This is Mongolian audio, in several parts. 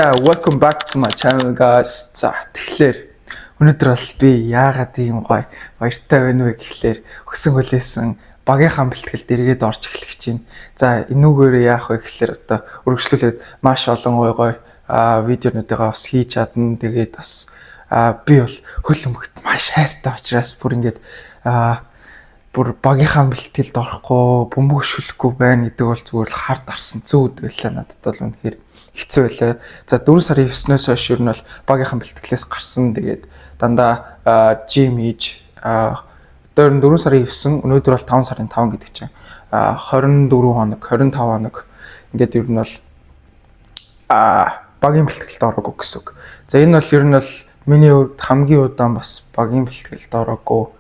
Welcome back to my channel, guys. За, тэгэхээр өнөөдөр бол би яагаад ийм гоё баяртай байна вэ гэхлээр өгсөн хүлээсэн багийнхаа бэлтгэлд эргээд орж эхлэх гэж байна. За, энүүгээр яах вэ гэхлээр одоо үргэлжлүүлээд маш олон гоё гоё видеонуудыгаа бас хийж чадна. Тэгээд бас би бол хөл өмгт маш хайртай учраас бүр ингээд бүр багийнхаа бэлтгэлд орохгүй, бөмбөг шүлэхгүй байна гэдэг бол зүгээр л хар дарсан зүүд байлаа, надад бол үнэхээр хэцүү байлаа. За, 4 сарын 9-өөс хойш ер нь бол багийнхаа бэлтгэлээс гарсан. Тэгээд дандаа gym хийж, одоо ер нь 4 сарын 9, өнөөдөр бол 5 сарын 5 гэдэг чинь 24 хоног, 25 хоног ингээд ер нь бол багийн бэлтгэлд ороогүй гэсэн үг. За, энэ бол ер нь бол миний хувьд хамгийн удаан бас багийн бэлтгэлд ороогүй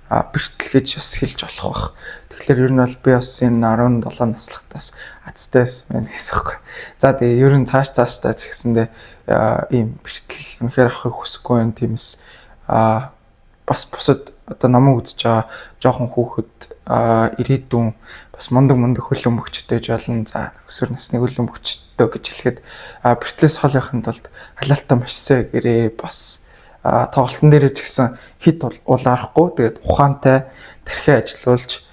бэртэл гэж бас хэлж болох бах. Тэгэхээр ер нь бол би бас энэ 17 наслахтаас азтай байсан байна гэдэг байхгүй. За, тэгээ ер нь цааш цаашдаа ч гэсэндээ ийм бэртэл үнэхээр авахыг хүсэхгүй байна. Тиймээс бас бусад одоо намайг үзэж байгаа жоохон хүүхэд, ирээдүйн бас мундаг мундаг хөл өмгчтэй гэж болно. За, өсвөр насны хөл өмгчтэй гэж хэлэхэд бэртлээс хол явахын тулд халаалтаа маш сайн гэрээ, бас тоглолтын дээр ч гэсэн хит улаарахгүй, тэгээд ухаантай тархиа ажилуулж,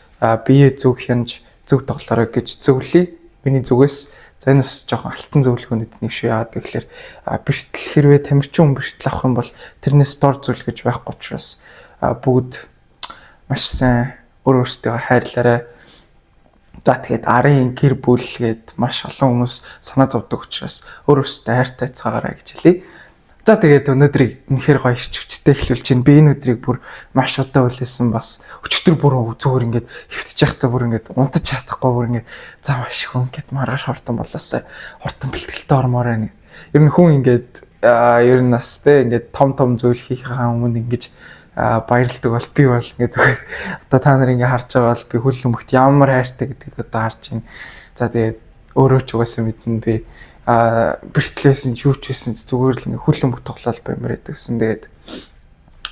бие зөв хянаж, зөв тоглоорой гэж зөвлөе. Миний зүгээс, за, энэ бас жоохон алтан зөвлөгөөнүүд нэг шүү. Яагаад гэвэл бэртэл, хэрвээ тамирчин хүн бэртэл авах юм бол тэрнээс дор зүйл гэж байхгүй учраас бүгд маш сайн өөр өөрсдийгөө хайрлаарай. За, тэгээд арын гэр бүл гээд маш олон хүмүүс санаа зовдөг учраас өөр өөрсдөө хайртай цаагаарай гэж хэлье. За, тэгээд өнөөдрийг үнэхээр гоё ирч хүчтэй эхлүүлж байна. Би энэ өдрийг бүр маш удаа хүлээсэн, бас өчигдөр бүр зүгээр ингээд хэвтэж байхдаа бүр ингээд унтаж чадахгүй, бүр ингээд за маш их ингээд маргааш хортон болоосай, хортон бэлтгэлтэй ормоор байна. Ер нь хүн ингээд ер нь бас те ингээд том том зүйл хийхээ өмнө ингэж баярлдаг бол би бол ингээд зүгээр одоо та нар ингээд харж байгаа бол би хөл өмгт ямар хайртай гэдгийг одоо харж байна. За, тэгээд өөрөө ч угаасаа мэднэ, би бэртлээсэн ч юу ч байсан ч зүгээр л ингээ хөл өмг тоглоал баймар гэдэгсэн. Тэгээд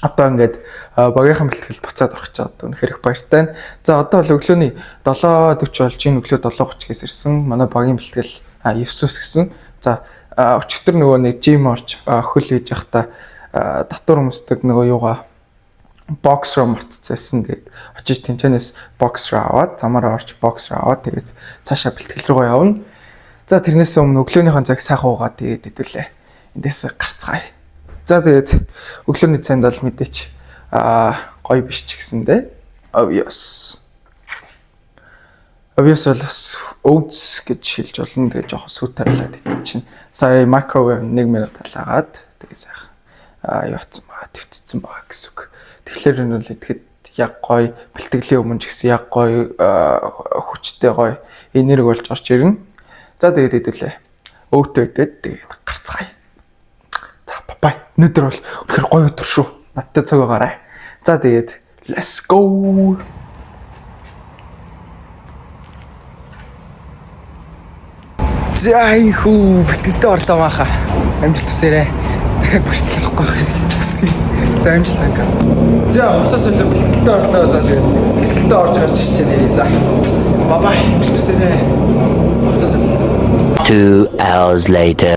одоо ингээд багийнхаа бэлтгэлд буцаад орох гэж байгаа. Үнэхээр их баяртай байна. За, одоо бол өглөөний 7:40 болж байна. Өглөө 7:30-ээс ирсэн. Манай багийн бэлтгэл 9-өөс гэсэн. За, өчигдөр нөгөө нэг gym орж хөл хийж явахдаа татвар өмсдөг нөгөө юугаа, боксер мартцсан. Тэгээд очиж тэнчэнээс боксер аваад, замаараа орж боксер аваад, тэгээд цаашаа бэлтгэл рүүгээ явна. За, тэрнээс өмнө өглөөнийхөө цаг сайхан уугаад, тэгээд хэдүүлээ. Эндээс гарцгаая. За, тэгээд өглөөний цайнд бол мэдээч гоё биш ч гэсэндээ obvious. Obvious бол бас oats гэж хэлж болно. Тэгээд жоохон сүү тавилаад идэв чинь. Сая microwave 1 минут халаагаад, тэгээд сайхан юу атсан байгаа, твцсэн байгаа гэсэн үг. Тэгэхээр энэ бол идэхэд яг гоё, бэлтгэлийн өмнө ч гэсэн яг гоё хүчтэй, гоё энерги болж орж ирнэ. За, тэгээд хэдүүлээ. Өөтөө идээд тэгээд гарцгаая. За, bye bye. Өнөөдөр бол үнэхээр гоё өдөр шүү. Надтай цаг байгаарай. За, тэгээд let's go. За, инхүү бэлтгэлдээ орлоо мааха. Амжилт хүсээрэй. Дахиад бэртэл авахгүй байх хүсье. За, амжилт анка. За, хувцас солио, бэлтгэлдээ орлоо. За, тэгээд бэлтгэлдээ орж гарч ирчихэ. За. Bye bye. Амжилт хүсээрэй. Хувцас солио. 2 hours later.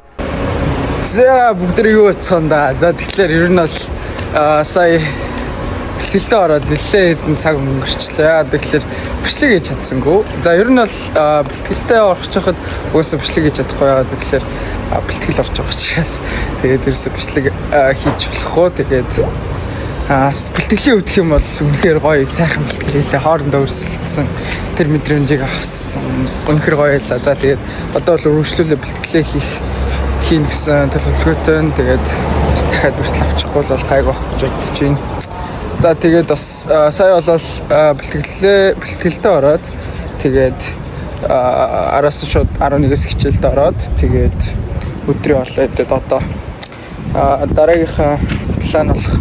За, бүгд юу бацхан да. За, тэгэхээр ер нь бол сая бэлтгэлдээ ороод нэлээд хэдэн цаг өнгөрчлээ. Тэгэхээр бичлэг хийж чадсангүй. За, ер нь бол бэлтгэлдээ орох чахад угаасаа бичлэг хийж чадахгүй яа. Тэгэхээр бэлтгэл орж байгаа учраас тэгээд ерөөсө бичлэг хийж болохгүй. Тэгээд бэлтгэлийн өвдөх юм бол үнэхээр гоё сайхан бэлтгэл хийлээ. Хоорондоо өрсөлдсөн тэр мэдрэмжийг авсан. Үнэхээр гоё байлаа. За, тэгээд одоо бол үргэлжлүүлээ бэлтгэлээ хийнэ гэсэн төлөвлөгөөтэй байна. Тэгээд дахиад бэртэл авчихгүй бол гайг байх гэж бодож байна. За, тэгээд бас сая болол бэлтгэлдээ ороод, тэгээд араас нь шууд 11-ээс хичээлд ороод, тэгээд өдрийн хоолоо идээд, одоо дараагийнхаа план болох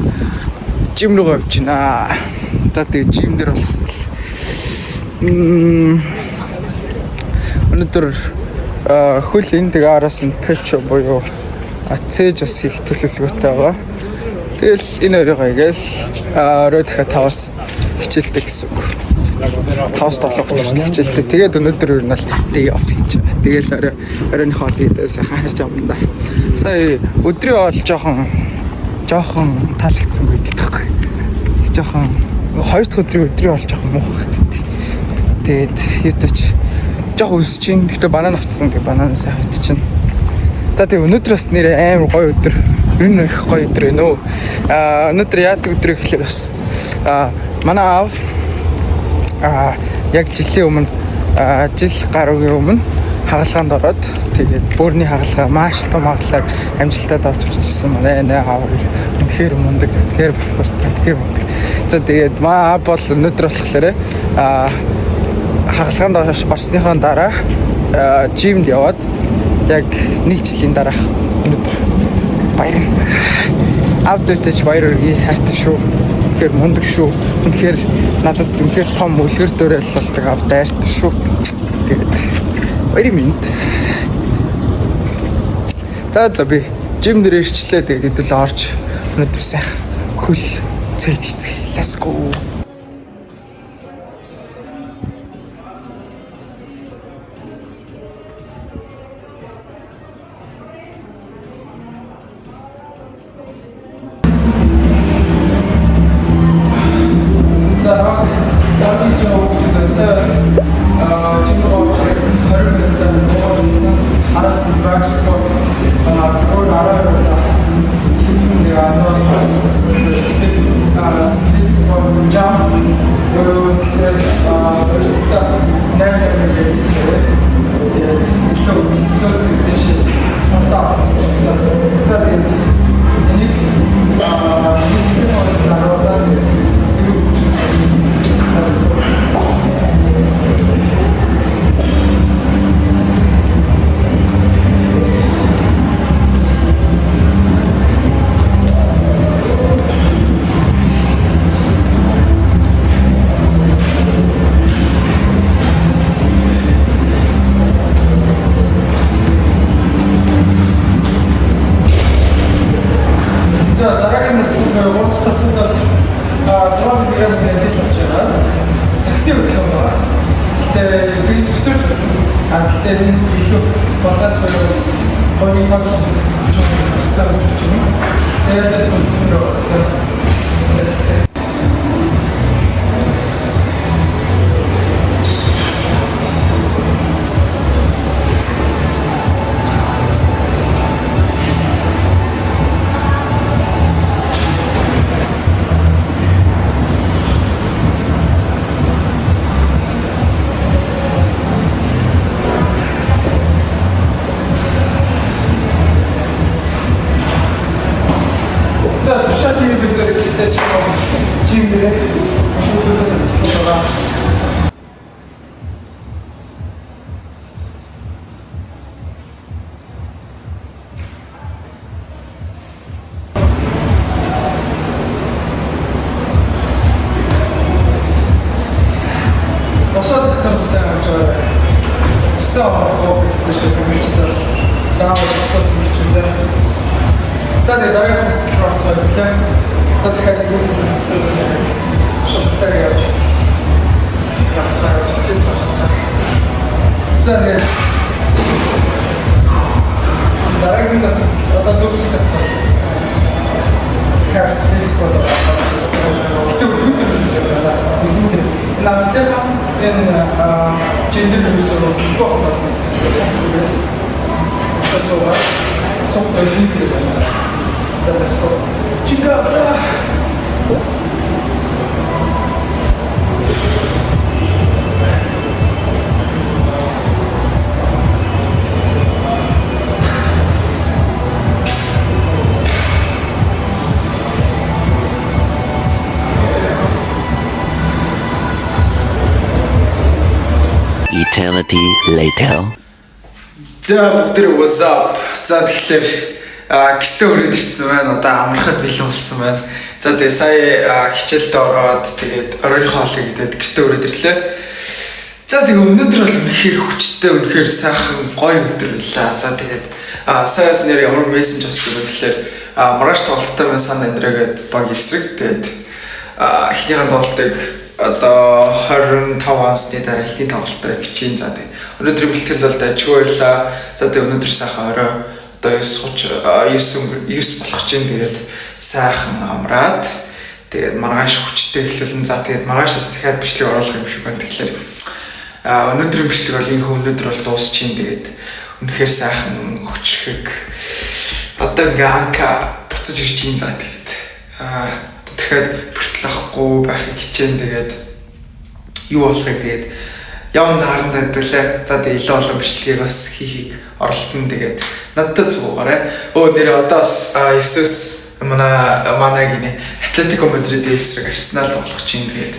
gym руу явж байна. За, тэгээд gym дээр бас өнөөдөр хөл энэ, тэгээ араас нь pecho буюу цээж бас хийх төлөвлөгөөтэй байгаа. Тэгэл энэ өрөөгөө ингээл орой дахиад 5-аас хичээлтэй гэсэн үг. 5-аас 7 хүртэл хичээлтэй. Тэгээд өнөөдөр ер нь бол day off хийж байгаа. Тэгэл орой оройн хоол идээ сайхан харж авна да. Сая өдрийн хоол жоохон таалагдсангүй гэдэг байхгүй. Жоохон хоёр дахь өдрийн өдрийн хоол жоохон муухай хатд. Тэгээд юутай ч жоохон өсөж чинь. Гэхдээ банан авцсан. Тэгээд банан сайхан идчихэв. За, тэгээд өнөөдөр бас нэр амар гоё өдөр. Ер нь их гоё өдөр байна өө. Өнөөдөр яадаг өдөр гэхэлэр бас манай аав яг жилийн өмнө, жил гаруйгийн өмнө хагалгаанд ороод, тэгээд бөөрийн хагалгаа, маш том хагалгааг амжилттай авч гарч ирсэн. Манай аав үнэхээр мундаг, үнэхээр бахархтай, үнэхээр мундаг. За, тэгээд маа аав бол өнөөдөр болохоор хагалгаанд орсныхоо дараа gym д яваад яг нэг жилийн дараах өнөөдөр баяр. Аавдтай баяр өргөе, хайртай шүү. Үнэхээр мундаг шүү. Үнэхээр надад үнэхээр том үлгэр дуурайл болдог аав дайртай шүү. Тэгээд баярын мэнд. За, би gym дээр ирчлээ. Тэгээд хэдүүл орж өнөөдөр сайхан хөл цээж хийцгээе. Let's go. За, дараагийн жоо хүүхдүүд сая gym орж ирээд 20 минут цаг нуугаад хийсэн. Араас нь back squat тэгвэл 12 удаа хийсэн. Нэг андаа split squat jump өөрөө тэгэхээр өөртөө 8 8 гэдэг тэгээд илүү explosive дэш хурдан. За, тэгээд энийг нийтлэг бол 10 удаа, тэгээд дөрөв хүчин. За. За, дараагийн дасгал буюу гурав дахь дасгал бол 6 мг адил авч байгаа. Сагсны хөдөлгөөн байна. Гэтэ тэгж төсөөлж байна. Гэтэ энэ илүү баланс буюу хойны палс гэсэн гэж байна. Тэгээд л хөдөлгөөн за за. За, туршаад хийгээд үзээрэй гэжтэй ч юм. Gym дээр маш өдөртөө дасгал байгаа. Босоод хамсан гэж байгаа. Усан гоох шиг юм чи тал. Заавал босоод хийчих. За, тэгээ дараагийн дасгал руу орцгоо билээ. Одоо дахиад нэг дасгал руу шугатаар явж явцгаа явж хичээл орцгоо. За, тэгээд дараагийн дасгал одоо дөрөв дасгал. Cast this for the Гэтэ өндөр шүү дээ. Өндөр. Энэ амтлынхаа энэ гендер юусоо өгөх болно. Шасууга сум өндөр байна. За, let's go. Чика. Eternity later. За, бүгд what's up? За, тэгэхээр гэртээ өрөөд ирсэн байна. Одоо амрахад бэлэн болсон байна. За, тэгээ сая хичээлдээ ороод, тэгээд оройн хоолыг идээд гэртээ өрөөд ирлээ. За, тэгээ өнөөдөр бол үнэхээр хүчтэй, үнэхээр сайхан гоё өдөр байлаа. За, тэгээд саяас нэр ямар мессеж авсан бэ гэхээр маргааш тоглолттой байна, Сан Андреа гэдэг баг эсрэг. Тэгээд эхнийхэн тоглолтыг одоо 25 онсны дараа эхний тоглолтоор бичээн. За, тэгээд өнөөдрийн бэлтгэл бол дажгүй байлаа. За, тэгээд өнөөдөр сайхан орой Одоо 9:30 9 9 болох чинь, тэгээд сайхан амраад, тэгээд маргааш хүчтэй эхлүүлэн. За, тэгээд маргаашаас дахиад бичлэг оруулах юм шиг байна. Тэгэхээр өнөөдрийн бичлэг бол энэ өнөөдөр бол дуусчихин. Тэгээд үнэхээр сайхан хүчрхэг одоо ингээ анка буцаж ирж чинь. За, тэгээд дахиад бэртэл авахгүй байхыг хичээн. Тэгээд юу болохыг тэгээд явна харандаа хэдүүлээ. За, тэгээд илүү олон бичлэгийг бас хийхийг оролдоно. Тэгээд надтай цугаарай. Өө, нэр одоо бас 9-өөс манай гинэ Атлетико Мадрид эсрэг Арсенал тоглох чинь. Тэгээд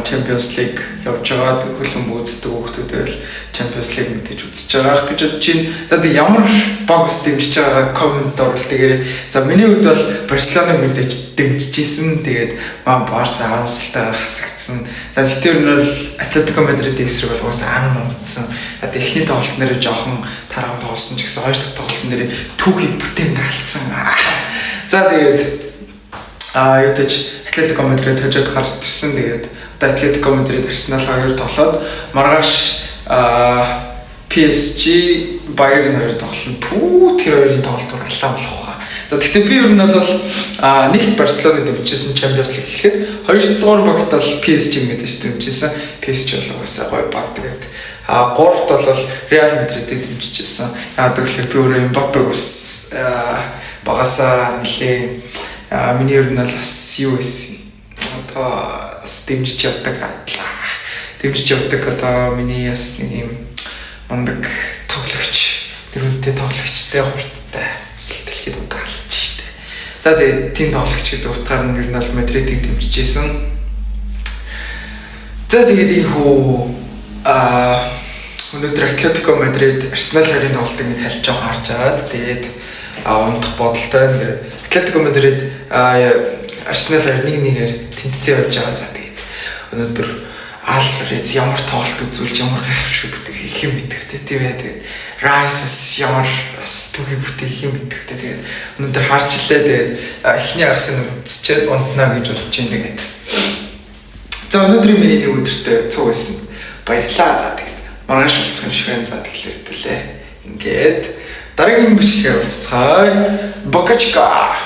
Champions League явж байгаа, хөлбөмбөг үздэг хүүхдүүд байвал Champions League мэдээж үзэж байгаа гэж бодож байна. За, тэг ямар баг бас дэмжиж байгаа comment оруулалт тэгээрэй. За, миний хувьд бол Барселона мэдээж дэмжиж исэн. Тэгээд маа Барса харамсалтайгаар хасагдсан. За, тэгтээ ер нь бол Атлетико Мадрид эсрэг бол угаасаа ан унтсан. За, тэг эхний тоглолт нэрээ жоохон тарган тоглосон ч гэсэн хоёр дахь тоглолт нэрээ түүхийг бүтээн алдсан. За, тэгээд юу гэж Атлетико Мадрид хожоод гарч ирсэн. Тэгээд одоо Атлетико Мадрид Арсенал хоёр тоглоод, маргааш PSG Bayern хоёр тоглоно. Пүү, тэр хоёрын тоглолт бүр алаан болох хаа. За, гэхдээ би ер нь бол нэгт Барселона дэмжижсэн Champions League эхлээд, хоёр дугаар багт бол PSG мэдээж дэмжижсэн. PSG бол угаасаа гоё баг. Тэгээд гуравт бол Real Madrid-ийг дэмжижсэн. Яг гэвэл би өөрөө Mbappe бас багасаа нэлээ миний ер нь бол бас юу байсан. Одоо бас дэмжиж явдаг адлаа. Дэмжиж явдаг одоо миний бас нэг юм мундаг тоглогч, тэр үнэтэй тоглогчтой, хурдтай, бас л дэлхийд удаалж штэ. За, тэгээд тийм тоглогч гэдэг утгаар нь ер нь бол Мадридыг дэмжиж исэн. За, тэгээд ийхүү өнөөдөр Атлетико Мадрид Арсенал хоёрын тоглолтыг нэг хальж жоохон харж агаад, тэгээд унтах бодолтой. Тэгээд Атлетико Мадрид Арсенал хоёр 1-1-ээр тэнцсэн явж байгаа. За, тэгээд өнөөдөр Альварес ямар тоглолт үзүүлж, ямар гайхамшиг бүтээх их юм мэдэхтэй, тийм ээ. Тэгээд Райсас ямар бас түүхийг бүтээх юм мэдэхтэй. Тэгээд өнөөдөр харж илээ. Тэгээд эхний хагас нь үзчихэд унтнаа гэж бодож байна. Тэгээд за, өнөөдрийн миний нэг өдөртөө цуг байсан. Баярлалаа. За, тэгээд маргааш уулзах юм шиг байна. За, тэгэхээр хэдүүлээ. Ингээд дараагийн бичлэгээр уулзцгаая. Бокачка.